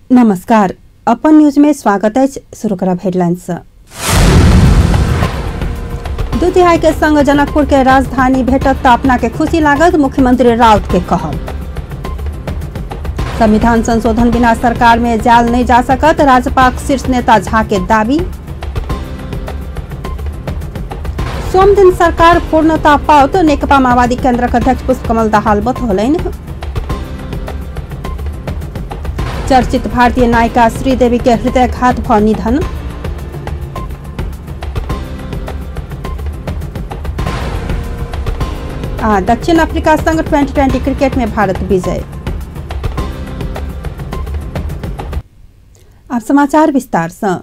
नमस्कार, अपन न्यूज में स्वागत है। शुरू करब हेडलाइंस। दू तिहाई के संग जनकपुर के राजधानी भेटत त अपना के खुशी लागत, मुख्यमंत्री राउत के कहब। संविधान संशोधन बिना सरकार में जाल नहीं जा सकत, राजपाक शीर्ष नेता झा के दावी। सोमदिन सरकार पूर्णता पाओत, नेकपा माओवादी केंद्रक अध्यक्ष पुष्पकमल दाहाल बतौलनि। चर्चित भारतीय नायिका श्रीदेवी के हृदयाघात भ निधन। आ दक्षिण अफ्रीका संग 2020 क्रिकेट में भारत विजय। अब समाचार विस्तार से।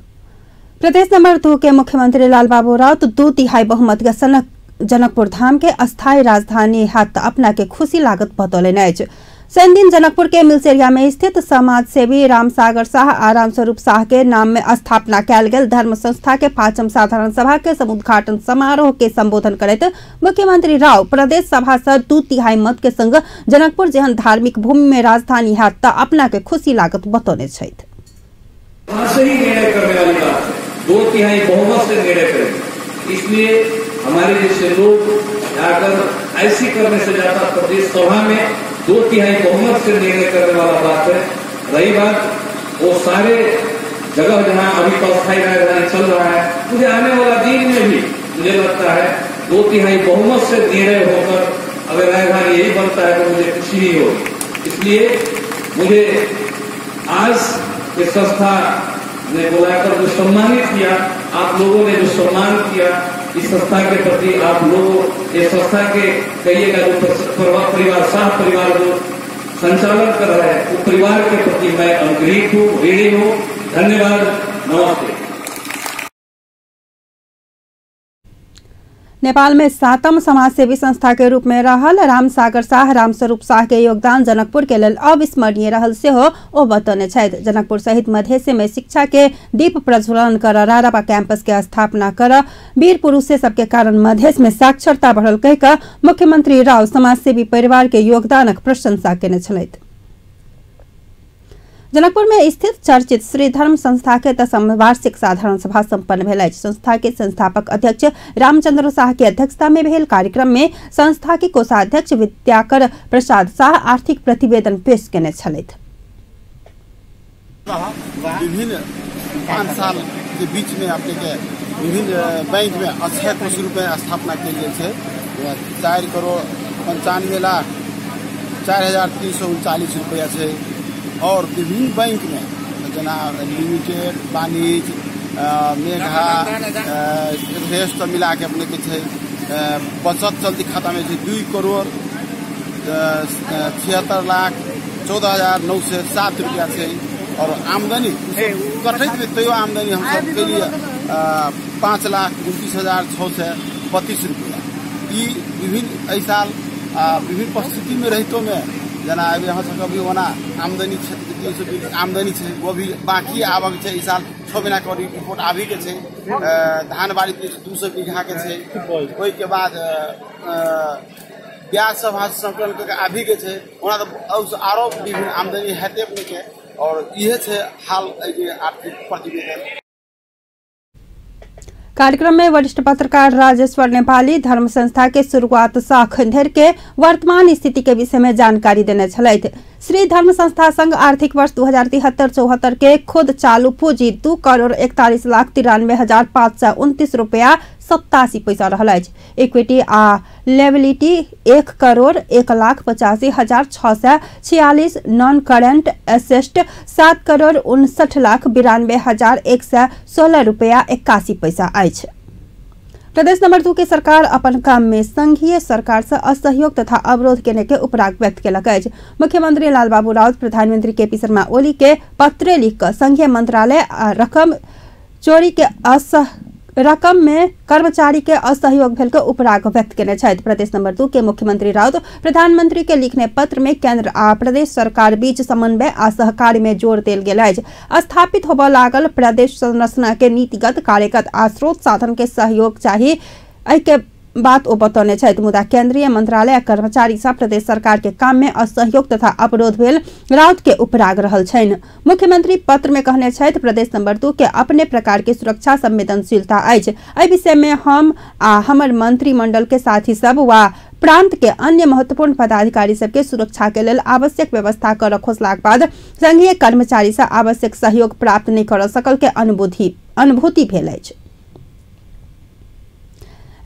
प्रदेश नंबर 2 के मुख्यमंत्री लालबाबू राउत 2/3 बहुमत के संग जनकपुर धाम के अस्थायी राजधानी हाथ अपना के खुशी लागत बतौलनि अछि। शनिदिन जनकपुर के मिलसेरिया में स्थित समाज सेवी रामसागर शाह आ रामस्वरूप शाह के नाम में स्थापना कयल गेल धर्म संस्था के 5म साधारण सभा के समुद्घाटन समारोह के संबोधन करैत मुख्यमंत्री राव प्रदेश सभा से 2/3 मत के संग जनकपुर जेहन धार्मिक भूमि में राजधानी हैत त अपना के खुशी लागत बतौने छथि। से ही निर्णय करने वाली बात है, 2/3 बहुमत से निर्णय करेंगे, इसलिए हमारे जैसे लोग जाकर ऐसी करने से ज्यादा प्रदेश सभा में 2/3 बहुमत से निर्णय करने वाला बात है। रही बात वो सारे जगह जहां अभी तो अस्थायी राजधानी चल रहा है, मुझे आने वाला दिन में भी मुझे लगता है 2/3 बहुमत से निर्णय होकर अगर राजधानी यही बनता है तो मुझे खुशी ही होगी। इसलिए मुझे आज ये संस्था ने बुलाकर जो सम्मानित किया, आप लोगों ने जो सम्मान किया, इस संस्था के प्रति आप लोगों, इस संस्था के कहिएगा जो परिवार, शाह परिवार जो संचालन कर रहा है, वो परिवार के प्रति मैं अनुग्रहित हूँ, ऋणी हूँ। धन्यवाद, नमस्ते। नेपाल में 7म समाजसेवी संस्था के रूप में रहल रामसागर शाह रामस्वरूप शाह के योगदान जनकपुर के लेल अविस्मरणीय रहल सेहो ओ बतौने छथि। जनकपुर सहित मधेश में शिक्षा के दीप प्रज्वलन कर रारापा कैंपस के स्थापना कर वीर पुरुष सबके कारण मधेश में साक्षरता बढ़ल कहि कऽ मुख्यमंत्री राव समाजसेवी परिवार के योगदानक प्रशंसा केने छलथि। जनकपुर में स्थित चर्चित श्री धर्म संस्था के 10म वार्षिक साधारण सभा संपन्न भेल अछि। संस्था के संस्थापक अध्यक्ष रामचंद्र शाह के अध्यक्षता में भेल कार्यक्रम में संस्था के कोषाध्यक्ष विद्याकर प्रसाद शाह आर्थिक प्रतिवेदन पेश केने छलथि। विभिन्न 5 साल के बीच में अपने के विभिन्न बैंक में अक्षय कोष रूपे स्थापना कयल गेल छै। 4,95,04,339 रुपया छै और विभिन्न बैंक में जेना लिमिटेड, वाणिज्य, मेघा, एवरेस्ट मिला के अपने के छै। बचत चलती खाता में छै 2,76,14,907 रुपया छै और आमदनी कटैत में तैयो आमदनी हमसब के लिए 5,29,632 रुपया। ई विभिन्न एहि साल विभिन्न परिस्थिति में रहितो में जेना अभी अहाँ सबके अभी ओना आमदनी 320 आमदनी छै, वो भी बाकी आबक छै। इस साल 6 महीना के रिपोर्ट आबी के छै। धान बाड़ी 200 बीघा के छै। ओहिके बाद ब्याज सब हाथ संकलन करके आबी के छै। ओना तऽ आरो विभिन्न आमदनी हेतै अपने के और इहे छै हाल आर्थिक प्रतिवेदन। कार्यक्रम में वरिष्ठ पत्रकार राजेश्वर नेपाली धर्म संस्था के शुरुआत सँ के वर्तमान स्थिति के विषय में जानकारी देने छलथि। श्री धर्म संस्था संघ आर्थिक वर्ष 2073-74 के खुद चालू पूंजी 2,41,93,529 रुपया 87 पैसा रहल अछि। इक्विटी आ लेबिलिटी 1,01,85,646, नॉन करेंट एसेट 7,59,92,116 रुपया 81 पैसा अछि। प्रदेश नंबर 2 के सरकार अपन काम में संघीय सरकार से असहयोग तथा अवरोध केने के उपराग व्यक्त केलक अछि। मुख्यमंत्री लालबाबू राउत प्रधानमंत्री केपी शर्मा ओली के पत्र लिख कऽ संघीय मंत्रालय आ रकम चोरी के रकम में कर्मचारी के असहयोग भेल के उपराग व्यक्त केने छथि। प्रदेश नंबर 2 के मुख्यमंत्री राउत प्रधानमंत्री के लिखने पत्र में केंद्र आ प्रदेश सरकार बीच समन्वय आ सहकार्य में जोर देल गेल अछि। स्थापित होबय लागल प्रदेश संरचना के नीतिगत, कार्यगत आ स्रोत साधन के सहयोग चाही। एहि के बात ओ बतौने छथि। मुदा केंद्रीय मंत्रालय आ कर्मचारी सब प्रदेश सरकार के काम में असहयोग तथा अवरोध भेल राउत के उपराग रहल छनि। मुख्यमंत्री पत्र में कहने छथि, प्रदेश नंबर 2 के अपने प्रकार के सुरक्षा संवेदनशीलता अछि। एहि विषय में हम आ हमर मंत्रिमंडल के साथी सब वा प्रांत के अन्य महत्वपूर्ण पदाधिकारी सबके सुरक्षा के लेल आवश्यक व्यवस्था कर खोजलाक बाद संघीय कर्मचारी से आवश्यक सहयोग प्राप्त नहीं कर सकल के अनुभूति भेल अछि।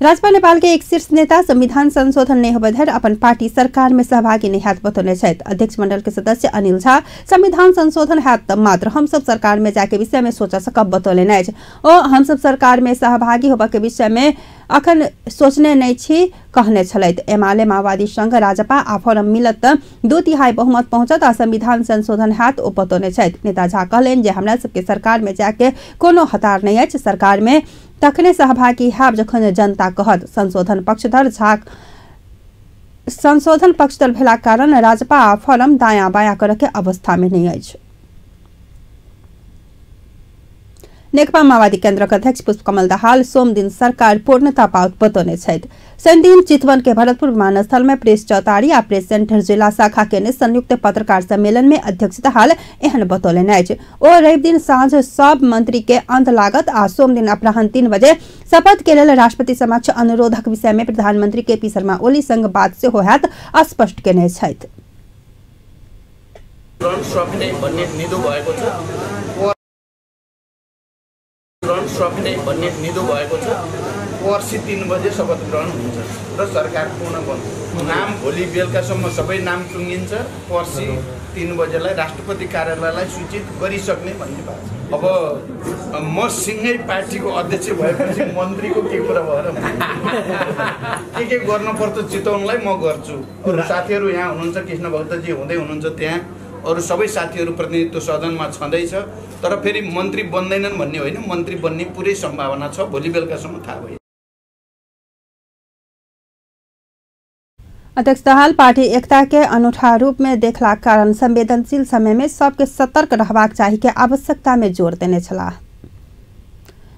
राजपा नेपाल के एक शीर्ष नेता संविधान संशोधन नहीं होबे धरि अपन पार्टी सरकार में सहभागी नहीं हैत बतौने छथि। अध्यक्ष मंडल के सदस्य अनिल झा संविधान संशोधन हैत त मात्र हम सब सरकार में जाके विषय में सोच सकब बतौलनि अछि। ओ हम सब सरकार में सहभागी होबऽ के विषय में अखन सोचने नहीं छी कहने छलथि। एमाले माओवादी संघ राजपा आ फोरम मिलत त 2/3 बहुमत पहुंचत आ संविधान संशोधन हैत ओ बतौने छथि। नेता झा कहलनि जे हमरा सबके सरकार में जाके कोनो हतार नहीं अछि, सरकार में तखने सहभागी हैब जखन जनता कहत। संशोधन पक्षधर भेलाक कारण राजपा आ फोरम दायां बायां करऽ के अवस्था में नहीं अछि। नेकपा माओवादी केन्द्रक अध्यक्ष पुष्पकमल दाहाल सोमदिन सरकार पूर्णता पाओत बतौने छथि। शनिदिन चितवन के भरतपुर विमानस्थल में प्रेस चौतारी आ प्रेस सेंटर जिला शाखा के संयुक्त पत्रकार सम्मेलन में अध्यक्ष दाहाल एहन बतौलनि अछि। ओ रवि दिन साँझ सब मंत्री के अंत लागत आ सोमदिन अपराह्न 3 बजे शपथ के लेल राष्ट्रपति समक्ष अनुरोधक विषय में प्रधानमंत्री के पी शर्मा ओली संग बात सेहो हैत स्पष्ट केने छथि। सक्ने भन्ने निधो भएको छ। पर्सि 3 बजे शपथ ग्रहण हुन्छ र सरकार पूर्ण बन्छ। नाम भोलि बेलुकासम्म सबै नाम टुङ्गिन्छ। पर्सि 3 बजेलाई राष्ट्रपति कार्यालयलाई सूचित गरिसक्ने भन्ने बात छ। अब म सिँगै पार्टीको अध्यक्ष भएपछि मन्त्रीको के कुरा भएर के गर्नुपर्छ चितवनलाई म गर्छु। अरू साथीहरू यहाँ हुनुहुन्छ, कृष्ण भक्तजी हुँदै हुनुहुन्छ त्यहाँ, अरू सबै साथीहरू प्रतिनिधित्व सदनमा छँदैछ। तर फेरि मन्त्री बन्दैनन् भन्ने होइन, मन्त्री बन्ने पुरै सम्भावना छ। भोलि बेलुकासम्म थाहा भयो। अध्यक्ष दाहाल पार्टी एकता के अनूठा रूप में देखलाक कारण संवेदनशील समय में सबके सतर्क रहबाक चाही के आवश्यकता में जोर देने छलाह।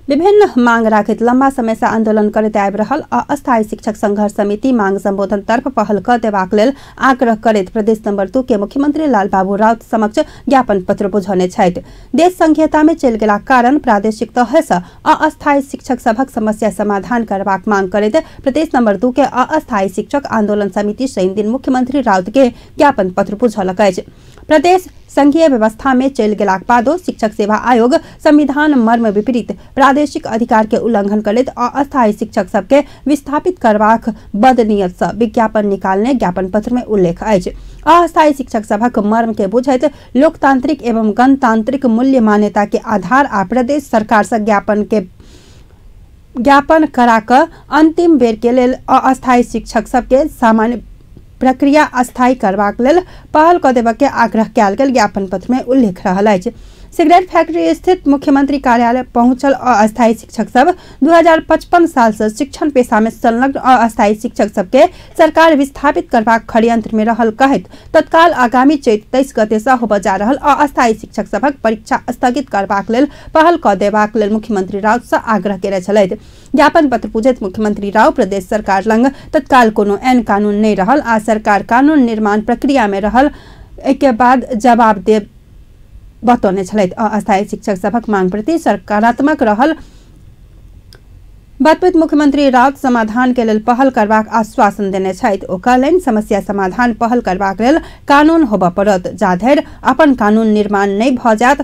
विभिन्न मांग राखित लंबा समय से आंदोलन करैत आबि रहल अस्थायी शिक्षक संघर्ष समिति मांग संबोधन तर्फ पहल क देबाक लेल आग्रह करैत प्रदेश नंबर 2 के मुख्यमंत्री लालबाबू राउत समक्ष ज्ञापन पत्र बुझौने छथि। देश संघीयता में चलि गेलाक कारण प्रादेशिक तह से अस्थायी शिक्षक सभक समस्या समाधान करबाक मांग करैत प्रदेश नंबर 2 के अस्थायी शिक्षक आंदोलन समिति शनिदिन मुख्यमंत्री राउत के ज्ञापन पत्र बुझौलक अछि। प्रदेश संघीय व्यवस्था में चलि गेलाक बादो शिक्षक सेवा आयोग संविधान मर्म विपरीत प्रादेशिक अधिकार के उल्लंघन करैत अस्थायी शिक्षक सबके विस्थापित करबाक बदनीयत से विज्ञापन निकालने ज्ञापन पत्र में उल्लेख अछि। अस्थायी शिक्षक सभक मर्म के बुझैत लोकतांत्रिक एवं गणतांत्रिक मूल्य मान्यता के आधार आ प्रदेश सरकार से ज्ञापन करा कऽ अंतिम बेर के लेल अस्थायी शिक्षक सबके सामान्य प्रक्रिया अस्थायी करबाक लेल पहल क देबऽ के आग्रह कयल गेल ज्ञापन पत्र में उल्लेख रहल अछि। सिगरेट फैक्ट्री स्थित मुख्यमंत्री कार्यालय पहुंचल अस्थायी शिक्षक सब 2055 साल से शिक्षण पेशा में संलग्न अस्थायी शिक्षक सबके सरकार विस्थापित करबाक षड्यंत्र में रहल कहैत तत्काल आगामी चैत 23 गते से होबय जा रहल अस्थायी शिक्षक सभक परीक्षा स्थगित करबाक लेल पहल क देबाक लेल मुख्यमंत्री राउत से आग्रह केने छलथि। ज्ञापन पत्र पूजैत मुख्यमंत्री राव प्रदेश सरकार लग तत्काल कोनो एहन कानून नहीं रहल आ सरकार कानून निर्माण प्रक्रिया में रहल एहिके बाद जवाब देब बतौने छलथि। अस्थायी शिक्षक सभक मांग प्रति सकारात्मक रहल बतबैत मुख्यमंत्री राउत समाधान के लेल पहल करबाक आश्वासन देने छथि। ओ कहलनि समस्या समाधान पहल करबाक लेल कानून होबय पड़त, जाधरि अपन कानून निर्माण नहि भऽ जायत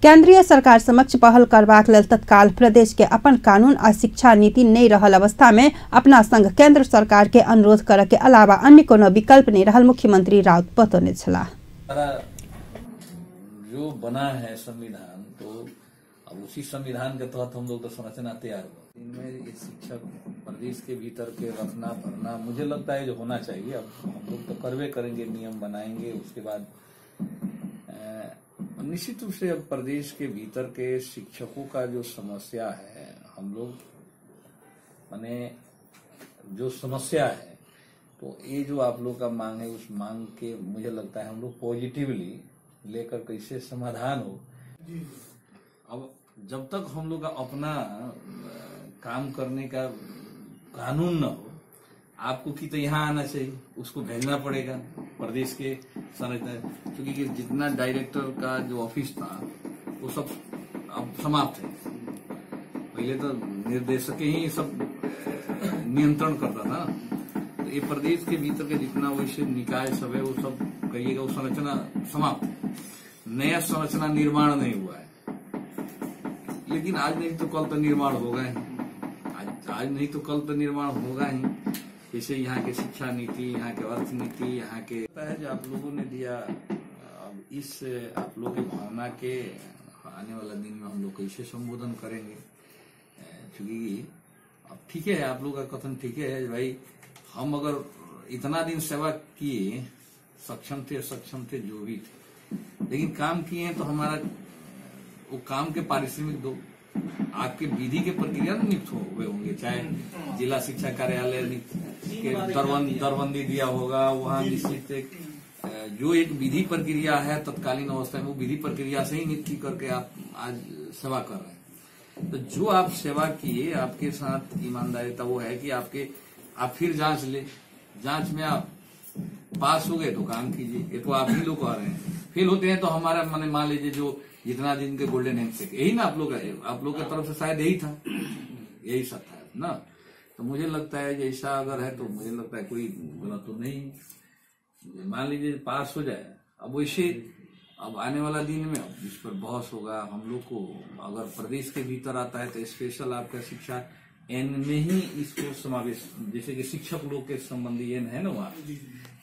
केंद्रीय सरकार समक्ष पहल करबाक लेल तत्काल प्रदेश के अपन कानून आ शिक्षा नीति नहीं रहल अवस्था में अपना संग केंद्र सरकार के अनुरोध करऽ के अलावा अन्य कोनो विकल्प नहीं रहल मुख्यमंत्री राउत बतौने छलाह। जो बना है संविधान तो अब उसी संविधान के तहत हम लोग तो संरचना तैयार हुआ। इनमें ये शिक्षक प्रदेश के भीतर के रखना भरना मुझे लगता है जो होना चाहिए। अब हम लोग तो करवे करेंगे, नियम बनाएंगे, उसके बाद निश्चित रूप से अब प्रदेश के भीतर के शिक्षकों का जो समस्या है, हम लोग माने जो समस्या है तो ये जो आप लोग का मांग है उस मांग के मुझे लगता है हम लोग पॉजिटिवली लेकर कैसे समाधान हो। अब जब तक हम लोग का अपना काम करने का कानून न हो, आपको कि तो यहाँ आना चाहिए, उसको भेजना पड़ेगा प्रदेश के संरचना, क्योंकि जितना डायरेक्टर का जो ऑफिस था वो सब अब समाप्त है। पहले तो निर्देशक ही सब नियंत्रण करता था, तो ये प्रदेश के भीतर के जितना वैसे निकाय सब है वो सब कहिएगा वो संरचना समाप्त है, नया संरचना निर्माण नहीं हुआ है। लेकिन आज नहीं तो कल तो निर्माण होगा ही, आज नहीं तो कल तो निर्माण होगा ही। जैसे यहाँ के शिक्षा नीति, यहाँ के अर्थनीति, यहाँ के जो आप लोगों ने दिया, अब इस आप लोगों की भावना के आने वाला दिन में हम लोग कैसे संबोधन करेंगे, क्योंकि अब ठीक है आप लोग का कथन ठीक है भाई, हम अगर इतना दिन सेवा किए, सक्षम थे असक्षम थे जो भी थे, लेकिन काम किए तो हमारा वो काम के पारिश्रमिक दो, आपके विधि के प्रक्रिया नियुक्त हुए होंगे, चाहे जिला शिक्षा कार्यालय के दरबंदी दिया होगा, वहाँ निश्चित एक जो एक विधि प्रक्रिया है तत्कालीन अवस्था में, वो विधि प्रक्रिया से ही नियुक्ति करके आप आज सेवा कर रहे हैं। तो जो आप सेवा किए आपके साथ ईमानदारिता वो है कि आपके आप फिर जांच ले, जांच में आप पास हो गए तो काम कीजिए, ये तो आप ही लोग कह रहे हैं। फेल होते हैं तो हमारा मैंने मान लीजिए जो जितना दिन के गोल्डन हैंडशेक, यही ना आप लोग की तरफ से शायद यही था, यही सब था ना। तो मुझे लगता है जैसा अगर है तो मुझे लगता है कोई गलत तो नहीं, मान लीजिए पास हो जाए। अब वैसे अब आने वाला दिन में अब इस पर बहस होगा हम लोग को, अगर प्रदेश के भीतर आता है तो स्पेशल आपका शिक्षा एन में ही इसको समावेश, जैसे कि शिक्षक लोग के संबंधी एन है ना वहाँ,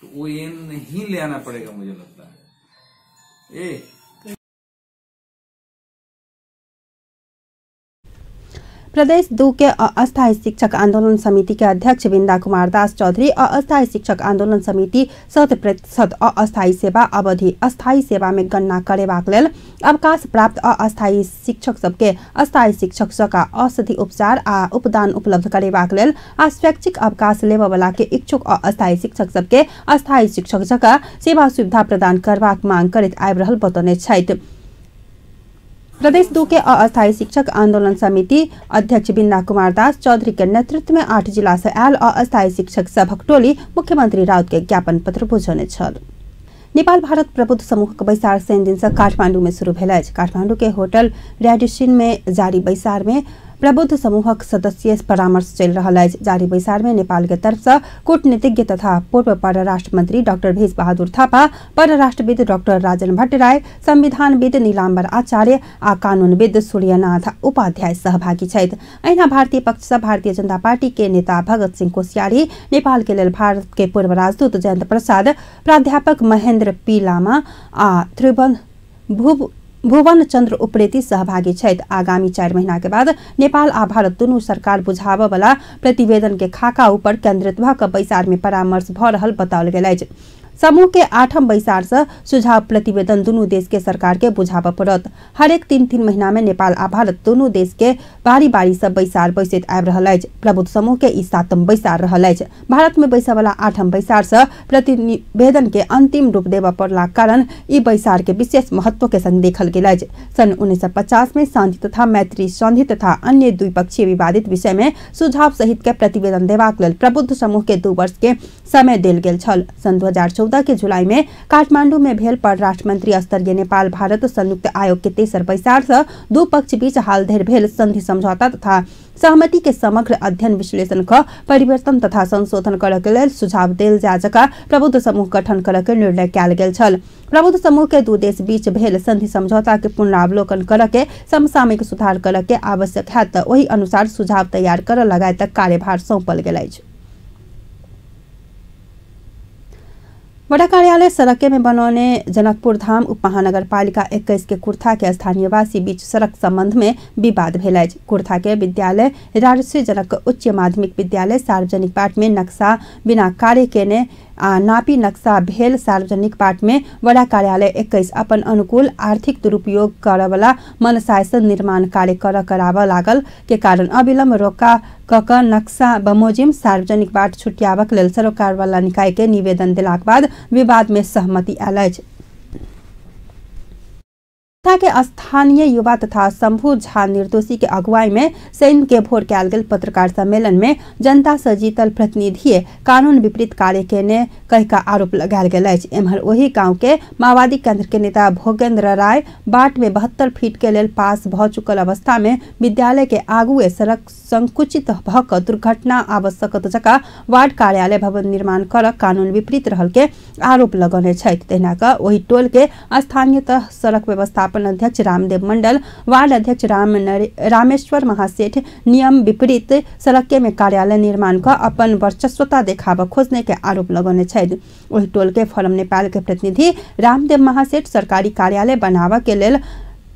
तो वो एन ही ले आना पड़ेगा मुझे लगता है। ए प्रदेश 2 के अस्थायी शिक्षक आंदोलन समिति के अध्यक्ष बिंदा कुमार दास चौधरी अस्थायी शिक्षक आंदोलन समिति 100% अस्थायी सेवा अवधि अस्थायी सेवा में गणना करेबाक लेल अवकाश प्राप्त अस्थायी शिक्षक सबके अस्थायी शिक्षक जकाँ औषधि उपचार आ उपदान उपलब्ध करेबाक लेल आ स्वैच्छिक अवकाश लेबयवला के इच्छुक अस्थायी शिक्षक सबके अस्थायी शिक्षक जकाँ सेवा सुविधा प्रदान करबाक मांग करैत आबि रहल बतौने छथि। प्रदेश 2 के अस्थायी शिक्षक आंदोलन समिति अध्यक्ष बिंदा कुमार दास चौधरी के नेतृत्व में 8 जिला से आयल अस्थायी शिक्षक सभक टोली मुख्यमंत्री राउत के ज्ञापन पत्र बुझौने छल। नेपाल भारत प्रबुद्ध समूहक बैसार शनि दिन से काठमांडू में शुरू भेल अछि। काठमांडू के होटल रेडिसन में जारी बैसार में प्रबुद्ध समूहक सदस्य परामर्श चलि रहल अछि। जारी बैसार में नेपाल के तरफ से कूटनीतिज्ञ तथा पूर्व परराष्ट्र मंत्री डॉक्टर भेष बहादुर थापा, परराष्ट्रविद डॉक्टर राजन भट्टराई, संविधानविद नीलाम्बर आचार्य आ कानूनविद सूर्यनाथ उपाध्याय सहभागी छथि। अहिना भारतीय पक्ष से भारतीय जनता पार्टी के नेता भगत सिंह कोश्यारी, नेपाल के लेल भारत के पूर्व राजदूत जयंत प्रसाद, प्राध्यापक महेंद्र पी लामा आ भुवन चंद्र उप्रेती सहभागी छथि। आगामी 4 महीना के बाद नेपाल आ भारत दुनू सरकार बुझाबय वाला प्रतिवेदन के खाका ऊपर केंद्रित भऽ कऽ बैसार में परामर्श भऽ रहल बताओल गेल अछि। समूह के 8म बैसार से सुझाव प्रतिवेदन दुनू देश के सरकार के बुझाबय पड़त। हरेक 3-3 महीना में नेपाल आ भारत दुनू देश के बारी बारी से बैसार बैसैत आबि रहल अछि। प्रबुद्ध समूह के ई 7म बैसार रहल अछि। भारत में बैसय वाला 8म बैसार से प्रतिवेदन के अंतिम रूप देबय पड़लाक कारण ई बैसार के विशेष महत्व के संग देखल गेल अछि। सन् 1950 में शांति तथा मैत्री संधि तथा अन्य द्विपक्षीय विवादित विषय में सुझाव सहित के प्रतिवेदन देबाक लेल प्रबुद्ध समूह के 2 वर्ष के समय देल गेल छल। सन् 2014 के जुलाई में काठमांडू में भेल परराष्ट्र मंत्री स्तरीय नेपाल भारत संयुक्त आयोग के तेसर बैसार से दू पक्ष बीच हाल धरि भेल संधि समझौता तथा सहमति के समग्र अध्ययन विश्लेषण क परिवर्तन तथा संशोधन करय के लेल सुझाव देल जा जका प्रबुद्ध समूह गठन करय के निर्णय कयल गेल छल। प्रबुद्ध समूह के दू देश बीच भेल संधि समझौता के पुनरावलोकन करय के समसामयिक सुधार करय के आवश्यक हैत त ओहि अनुसार सुझाव तैयार करय लगायतक कार्यभार सौंपल गेल अछि। वडा कार्यालय सड़क में बनौने जनकपुर धाम उप महानगरपालिका 21 के कुर्था के स्थानीयवासी बीच सड़क संबंध में विवाद भेल अछि। कुर्था के विद्यालय राजश्री जनक उच्च माध्यमिक विद्यालय सार्वजनिक बाट में नक्शा बिना कार्य केने आ नापी नक्शा भेल सार्वजनिक बाट में वडा कार्यालय 21 अपन अनुकूल आर्थिक दुरुपयोग करवला मनसाय से निर्माण कार्य कराबऽ लागल के कारण अविलंब रोका क नक्शा बमोजिम सार्वजनिक बाट छुटियाबक लेल सरोकारवाला निकाय के निवेदन देलाक बाद विवाद में सहमति आयल अछि। के स्थानीय युवा तथा शंभू झा निर्दोषी के अगुवाई में शनि के भोर कयल गेल पत्रकार सम्मेलन में जनता से जीतल प्रतिनिधि कानून विपरीत कार्य केने कहि का आरोप लगायल गेल अछि। एम्हर ओही गांव के माओवादी केंद्र के नेता भोगेंद्र राय बाट में 72 फीट के लेल पास भ चुकल अवस्था में विद्यालय के आगुए सड़क संकुचित भ क दुर्घटना आवश्यक जका वार्ड कार्यालय भवन निर्माण कर कानून विपरीत रहल के आरोप लगौने छथि। तहिना क ओही टोल के स्थानीय तह सड़क व्यवस्थापन अध्यक्ष रामदेव मंडल, वार्ड अध्यक्ष रामेश्वर महासेठ नियम विपरीत सड़क के में कार्यालय निर्माण क अपन वर्चस्वता देखाब खोजने के आरोप लगौने छथि। ओहि टोल के फोरम नेपाल के प्रतिनिधि रामदेव महासेठ सरकारी कार्यालय बनाबऽ के लेल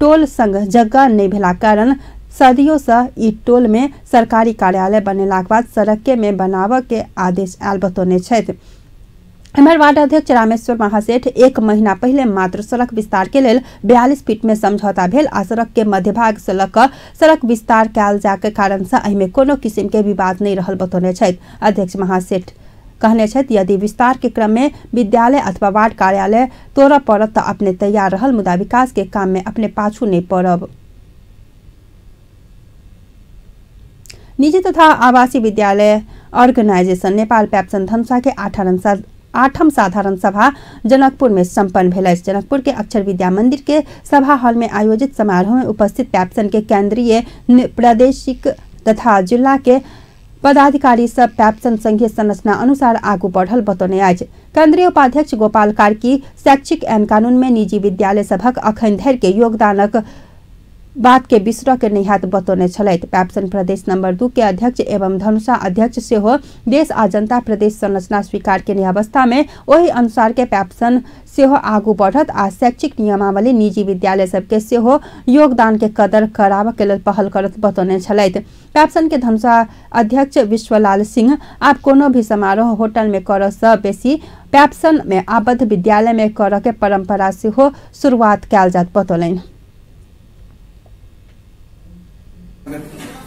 टोल संग जगह नहीं भेला कारण सदियों से ई टोल में सरकारी कार्यालय बनेलाक बाद सड़क के में बनाबऽ के आदेश आयल बतौने छथि। एम्हर वार्ड अध्यक्ष रामेश्वर महासेठ एक महीना पहले मात्र सड़क विस्तार के लेल 42 फीट में समझौता भेल आ सड़क के मध्य भाग से लग सड़क विस्तार कयल जाके कारण से एहिमे कोनो किसिम के विवाद नहीं रहल बतौने छथि। अध्यक्ष महासेठ कहने छथि यदि विस्तार के क्रम में विद्यालय अथवा वार्ड कार्यालय तोड़ऽ पड़त तऽ अपने तैयार रहल, मुदा विकास के काम में अपने पाछू नहीं पड़ब। निजी तथा आवासीय विद्यालय ऑर्गेनाइजेशन नेपाल पैप्सन धनुषा के आठम साधारण सभा जनकपुर में संपन्न भेल अछि। जनकपुर के अक्षर विद्या मंदिर के सभा हॉल में आयोजित समारोह में उपस्थित पैप्सन के केंद्रीय, प्रादेशिक तथा जिला के पदाधिकारी सब पैप्सन संघीय संरचना अनुसार आगू बढ़ल बतौने अछि। केंद्रीय उपाध्यक्ष गोपाल कार्की शैक्षिक ऐन कानून में निजी विद्यालय सभक अखन धरि के योगदानक बात के बिसरऽ के निहात बतौने छलथि। पैप्सन प्रदेश नंबर 2 के अध्यक्ष एवं धनुषा अध्यक्ष सेहो देश आ जनता प्रदेश संरचना स्वीकार केने अवस्था में ओहि अनुसार के पैप्सन सेहो आगू बढ़त आ शैक्षिक नियमावली निजी विद्यालय सबके सेहो योगदान के कदर कराबऽ के लेल पहल करत बतौने छलथि। पैप्सन के धनुषा अध्यक्ष विश्वलाल सिंह आब कोनो भी समारोह होटल में करऽ सँ बेसी पैप्सन में आबद्ध विद्यालय में करऽ के परंपरा सेहो शुरुआत कयल जात बतौलनि।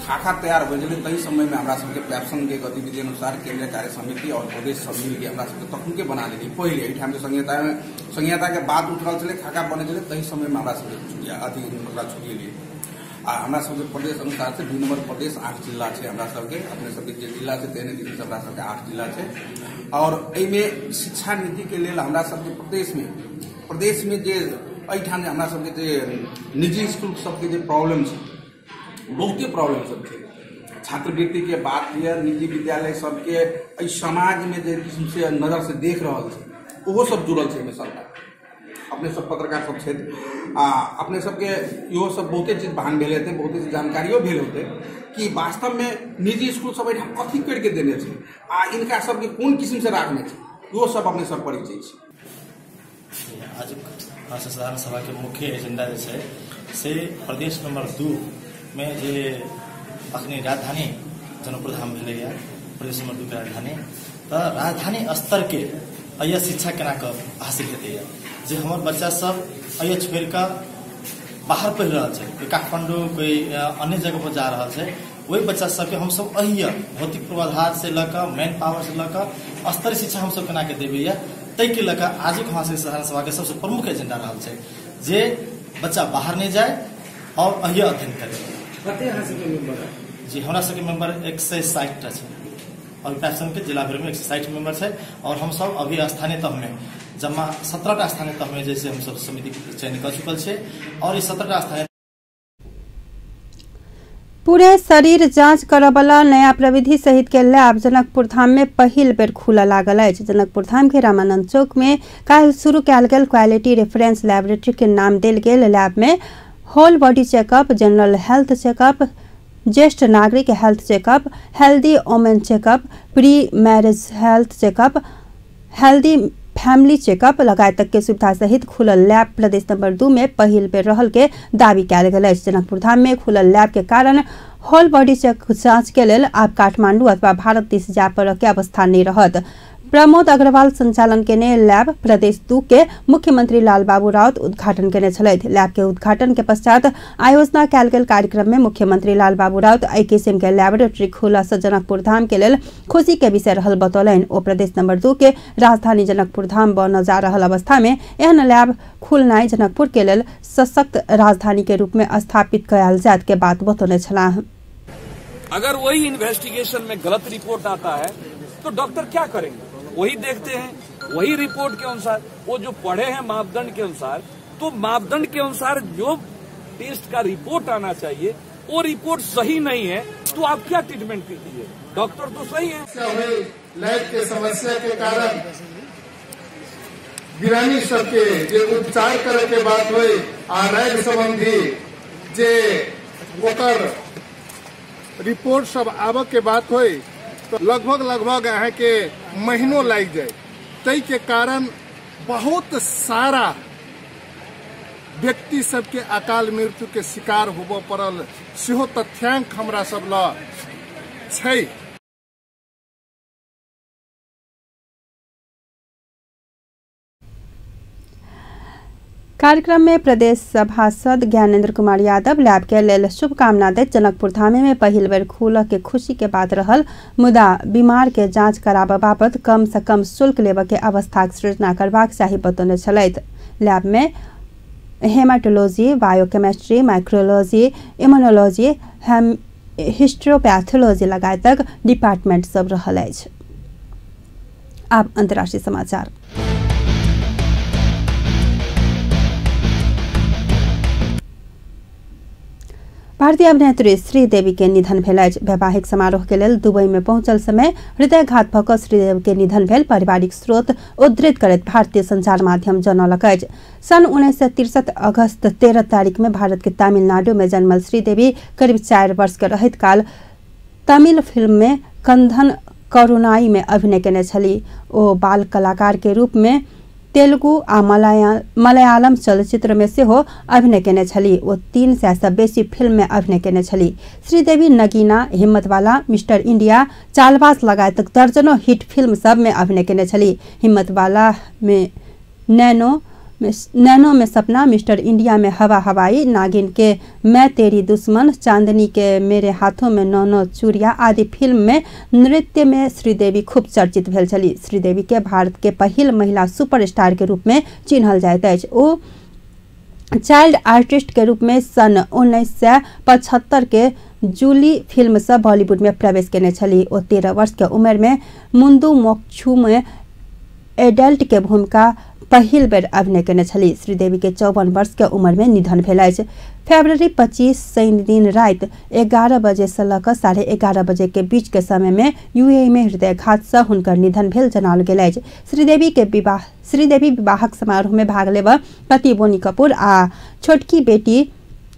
खाका तैयार हो गेलै तही समय में हमरा सबके पैप्सन के गतिविधि अनुसार केंद्रीय कार्य समिति और प्रदेश सब मिलके हमरा सबके तखन के बना लेली। पहिले एहिठाम संहिता के बात उठल छलै, खाका बनै छलै, तही समय में हमरा सबके अथी ओकरा छुटिएलियै। आ हमरा सबके प्रदेश अनुसार से 2 नंबर प्रदेश 8 जिला छै हमरा सबके, अपने सबके जे जिला छै तेहने दिनसँ हमरा सबके 8 जिला छै। और एहिमे शिक्षा नीति के लेल हमरा सबके प्रदेश में जे एहिठाम हमरा सबके जे निजी स्कूल सबके जे प्रॉब्लम छै, बहुते प्रॉब्लम सब छै। छात्रवृत्ति के बात यऽ, निजी विद्यालय सबके एहि समाज में जे किस्म से नजर से देख रहल छै ओहो सब जुड़ल छै एहिमे सरकार। अपने सब पत्रकार सब छथि आ अपने सबके इहो सब बहुते चीज भान भेल हेतै, बहुते चीज जानकारियो भेल होतै कि वास्तवमे निजी स्कूल सब एहिठाम कथी करिके देने छै आ इनका सबके कोन किस्म से राखने छै, इहो सब अपने सब परिचय छै। आज साधारण सभा के मुख्य एजेंडा जे छै से प्रदेश नंबर 2 में जे अखनी राजधानी जनकपुर धाम भेलैया, प्रदेश नंबर 2 के राजधानी, तऽ राजधानी स्तर के अय शिक्षा केना कऽ हासिल हेतैया जे हमर बच्चा सब अय छोड़ि कऽ बाहर पढ़ि रहल छै, कोई काठमांडू कोई अन्य जगह पर जा रहल छै, ओहि बच्चा सबके हमसब अहिया भौतिक पूर्वाधार से लऽ कऽ मैन पावर से लऽ कऽ स्तरीय शिक्षा हमसब केना के देबैया ताहिके लऽ कऽ आजुक हमरा सबके साधारण सभा के सबसे प्रमुख एजेंडा रहल छै जे बच्चा बाहर नहि जाय और अहिया अध्ययन करे। कते अहाँ सबके मेंबर है? जी, हमरा सबके मेंबर 160 टा छै और पैप्सन के जिला भरि में 160 मेंबर छै और हमसब अभी स्थानीय तह में जमा 17 टा स्थानीय तह में जैसे हमसब समिति के चयन कर चुकल छै और ई 17 टा स्थानीय पूरे शरीर जांच करऽवला नया प्रविधि सहित के लैब जनकपुर धाम में पहिल बेर खुलऽ लागल अछि। जनकपुर धाम के रामानंद चौक में काल्हि शुरू कयल गेल क्वालिटी रेफरेंस लैबोरेटरी के नाम देल गेल लैब में whole body checkup, general health checkup, ज्येष्ठ नागरिक health checkup, healthy women checkup, pre marriage health checkup, healthy family checkup लगायत के सुविधा सहित खुलल लैब प्रदेश नंबर 2 में पहिल बेर रहल के दावी कयल गेल अछि। जनकपुर धाम में खुलल लैब के कारण होल बॉडी चेक जांच के लेल आब काठमांडू अथवा भारत दिस जाय पड़ऽ के अवस्था नहीं रहत। प्रमोद अग्रवाल संचालन केने लैब प्रदेश 2 के मुख्यमंत्री लालबाबू राउत उद्घाटन केने छलथि। लैब के उद्घाटन के पश्चात आयोजना कयल गेल कार्यक्रम में मुख्यमंत्री लालबाबू राउत एहि किसिम के लैबोरेटरी खुला से जनकपुर धाम के लेल खुशी के विषय रहल बतौलनि। ओ प्रदेश नंबर 2 के राजधानी जनकपुर धाम बनल जा रहल अवस्था में एहन लैब खुलनाइ जनकपुर के लेल सशक्त राजधानी के रूप में स्थापित कयल जायत के बात बतौने छलाह। अगर वही इन्वेस्टिगेशन में गलत रिपोर्ट आता है तो डॉक्टर क्या करेंगे? वही देखते हैं, वही रिपोर्ट के अनुसार वो जो पढ़े हैं मापदंड के अनुसार, तो मापदंड के अनुसार जो टेस्ट का रिपोर्ट आना चाहिए वो रिपोर्ट सही नहीं है तो आप क्या ट्रीटमेंट कीजिए? डॉक्टर तो सही है। लाइट के समस्या के कारण बिरानी सबके जे उपचार करे के बात हुई आ रैग संबंधी जे ओकर रिपोर्ट सब आबे के बात हुई तो लगभग लगभग अहाँ के महीनों लाग जाए। तई के कारण बहुत सारा व्यक्ति सबके अकाल मृत्यु के शिकार होबऽ पड़ल सेहो तथ्यांक हमरा सब ल छै। कार्यक्रम में प्रदेश सभासद ज्ञानेन्द्र कुमार यादव लैब के लेल शुभकामना दैत जनकपुर धामे में पहिल बेर खुलऽ के खुशी के बात रहल, मुदा बीमार के जांच कराबऽ बाबत कम से कम शुल्क लेबऽ के अवस्थाक सृजना करबाक चाही बतौने छलथि। लैब में haematology, biochemistry, microbiology, immunology, histopathology लगायतक डिपार्टमेंट सब रहल अछि। आब अंतर्राष्ट्रीय समाचार। भारतीय अभिनेत्री श्रीदेवी के निधन भेल अछि। वैवाहिक समारोह के लेल दुबई में पहुंचल समय हृदयघात भऽ कऽ श्रीदेवी के निधन भेल पारिवारिक स्रोत उद्धृत करैत भारतीय संचार माध्यम जनौलक अछि। सन् 1963 अगस्त 13 तारीख में भारत के तमिलनाडु में जन्मल श्रीदेवी करीब 4 वर्ष के रहैत काल तमिल फिल्म में कंधन करुणाई में अभिनय केने छली। ओ बाल कलाकार के रूप में तेलुगु आ मलयालम चलचित्र में सेहो अभिनय केने छली। ओ 300 से बेसी फिल्म में अभिनय केने छली। श्रीदेवी नगीना, हिम्मतवाला, मिस्टर इंडिया, चालबाज लगायत दर्जनों हिट फिल्म सब में अभिनय केने छली। हिम्मतवाला में नैनो में सपना, मिस्टर इंडिया में हवा हवाई, नागिन के मैं तेरी दुश्मन, चांदनी के मेरे हाथों में नौ नौ चूड़िया आदि फिल्म में नृत्य में श्रीदेवी खूब चर्चित भेल छली। श्रीदेवी के भारत के पहिल महिला सुपरस्टार के रूप में चिन्हल जाइत अछि। ओ चाइल्ड आर्टिस्ट के रूप में सन् 1975 के जूली फिल्म से बॉलीवुड में प्रवेश केने छली। ओ 13 वर्ष के उम्र में मुंदू मोक्षू में एडल्ट के भूमिका पहिल बेर अभिनय केने छली। श्रीदेवी के 54 वर्ष के उम्र में निधन भेल अछि। फरवरी 25 शनि दिन राति 11 बजे से लऽ कऽ 11:30 बजे के बीच के समय में यूएई में हृदयघात से हुनकर निधन भेल जनाओल गेल अछि। श्रीदेवी विवाहक समारोह में भाग लेबऽ पति बोनी कपूर आ छोटकी बेटी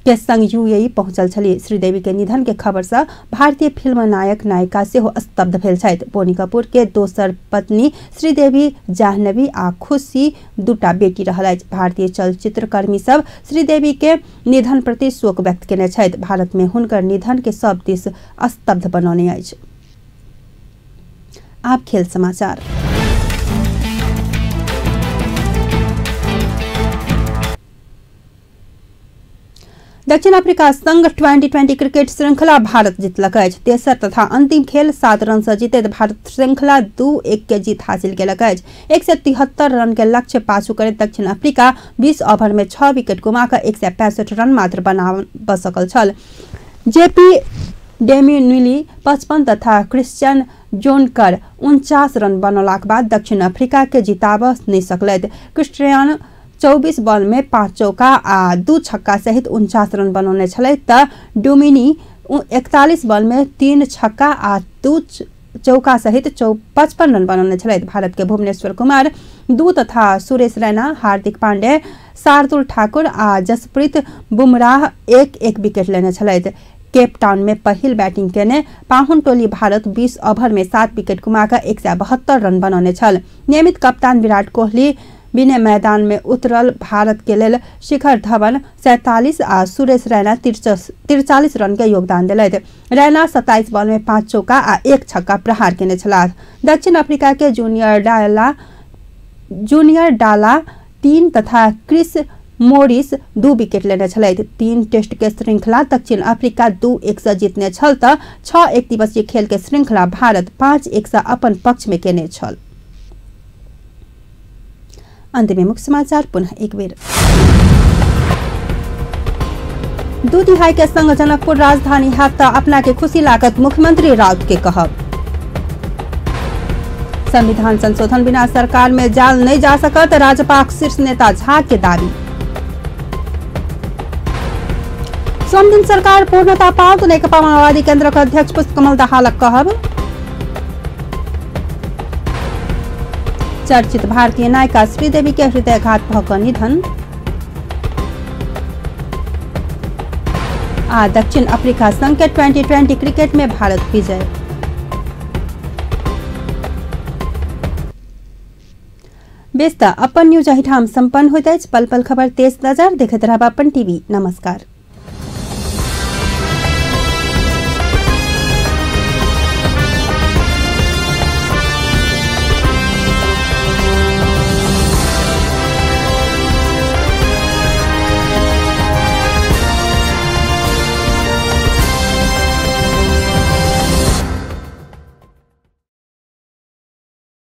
के संग यूएई पहुंचल छली। श्रीदेवी के निधन के खबर से भारतीय फिल्म नायक नायिका सेहो स्तब्ध भेल छथि। बोनी कपूर के दोसर पत्नी श्रीदेवी, जाह्नवी आ खुशी दूटा बेटी रहल अछि। भारतीय चलचित्र कर्मी सब श्रीदेवी के निधन प्रति शोक व्यक्त केने छथि। भारत में हुनकर निधन के सब दिस स्तब्ध बनौने अछि। आब खेल समाचार। दक्षिण अफ्रीका संग 2020 क्रिकेट श्रृंखला भारत जीतलक अछि। तेसर तथा अंतिम खेल 7 रन से जीतैत भारत श्रृंखला 2-1 के जीत हासिल केलक अछि। 173 रन के लक्ष्य पाछू करैत दक्षिण अफ्रीका 20 ओवर में 6 विकेट गुमा कऽ 165 रन मात्र बना सकल छल। जेपी डेमिनुली 55 तथा क्रिश्चियन जोनकर 49 रन बनौलाक बाद दक्षिण अफ्रीका के जिताबऽ नहि सकलथि। क्रिश्चियन 24 बॉल में 5 चौका आ 2 छक्का सहित 49 रन बनौने छलथि त डुमिनी 41 बॉल में 3 छक्का आ 2 चौका सहित 55 रन बनौने छलथि। भारत के भुवनेश्वर कुमार 2 तथा सुरेश रैना, हार्दिक पांडे, शार्दुल ठाकुर आ जसप्रीत बुमराह 1-1 विकेट लेने छलथि। केप टाउन में पहिल बैटिंग केने पाहुन टोली भारत 20 ओवर में 7 विकेट गुमा कऽ 172 रन बनौने छल। नियमित कप्तान विराट कोहली बिने मैदान में उतरल भारत के लेल शिखर धवन 47 आ सुरेश रैना 43 रन के योगदान देलथि। रैना 27 बॉल में 5 चौका आ 1 छक्का प्रहार केने छलाह। दक्षिण अफ्रीका के जूनियर डाला 3 तथा क्रिस मोरिस 2 विकेट लेने छलथि। 3 टेस्ट के श्रृंखला दक्षिण अफ्रीका 2-1 से जीतने छल त 6 एक दिवसीय खेल के श्रृंखला भारत 5-1 से अपन पक्ष में केने छल। अंत में मुख्य समाचार पुनः एक बेर। 2/3 के संग जनकपुर राजधानी हैत त अपना के खुशी लागत, मुख्यमंत्री राउत के कहब। संविधान संशोधन बिना सरकार में जाल नहीं जा सकत, राजपाक शीर्ष नेता झा के दावी। सोमदिन सरकार पूर्णता पाओत, नेकपा माओवादी केन्द्रक अध्यक्ष पुष्पकमल दाहालक कहब। चर्चित भारतीय नायिका श्रीदेवी के हृदयघात भ क निधन। आ दक्षिण अफ्रीका संघ के 2020 क्रिकेट में भारत विजय। बेस त अपन न्यूज एहिठाम सम्पन्न होइत अछि। पल पल खबर तेज नजर देखैत रहब अपन टीवी। नमस्कार।